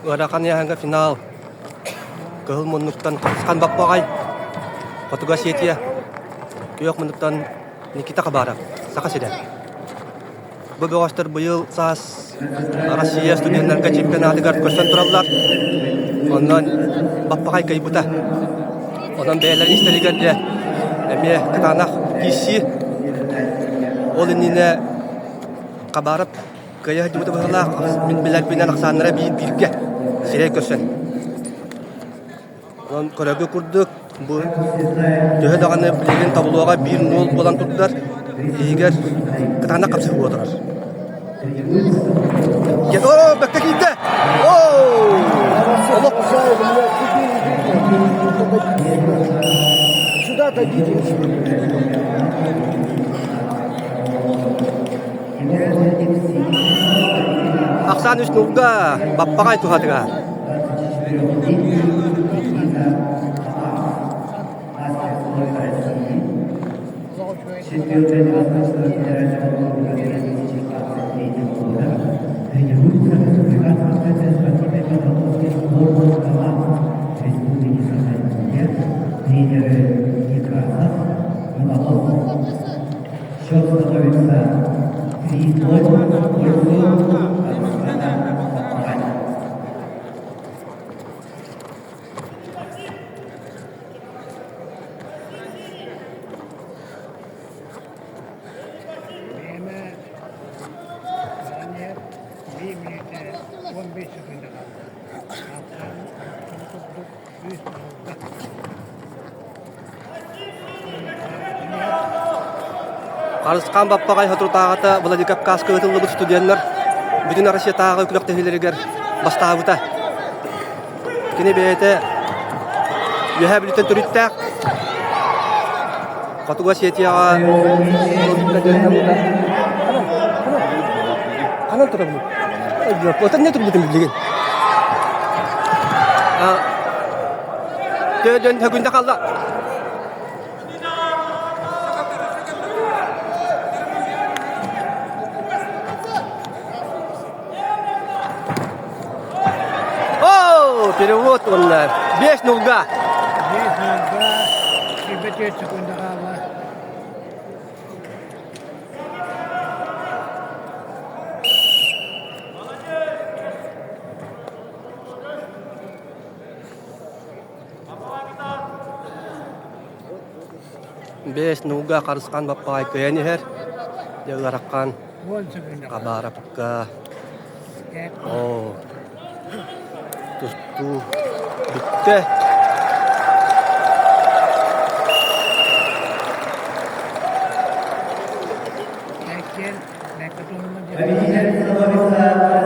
Ыарахан ыйааһыҥҥа финал. Кыһыл муннуктан Харысхан Баппаҕай, Хотугу Осетия, күөх муннуктан Никита Хабаров, Саха сирэ. Бу бөҕөстөр быйыл саас Россия студеннарга чемпионатыгар көрсөн тураллар. Онон Баппаҕай кыайбыта. Онон бэйэлэрин истэригэр дьэ эмиэ кытаанах киирсии. Ол иннинэ Хабаров кыайа сылдьыбыта быһыылаах. Мин билэрбинэн ахсааннара биир бииргэ сирэй көрсөн. Онон көрөргө курдук, бу төһө даҕаны билигин таблоҕа биир нуол буолан турдар, иһигэр кытаанах хапсыһыы буола турар. Оо, бэккэ киирдэ! Оо! Олох Сюда отойдите. Ахсаан үс нуурга баппаҕай туһатыга. Счет становится 3-0 в пользу Арслана Баппагая. Бириэмэ биир мүнүүтэ 15 секунда хаалла. Курдук үс Харысхан Баппаҕай соторутааҕыта Владикавказка ыытыллыбыт студеннар Бүтүн Россиятааҕы күрэхтэһиилэригэр бастаабыта. Кини бэйэтэ Үөһээ Бүлүүттэн төрүттээх. Хотугу Осетияҕа Ханан турабын? Отон не турбутум билигин. Дьон хөгүндэ хаалла. О, перевод уонна 5 нулга. 5 нулга, 24 секунда хаалла. Бэс нууга Харысхан Баппаҕай кыайан иһэр. Дьэ ыараххан Хабаровка оо тустуу бүттэ. Победитель становится.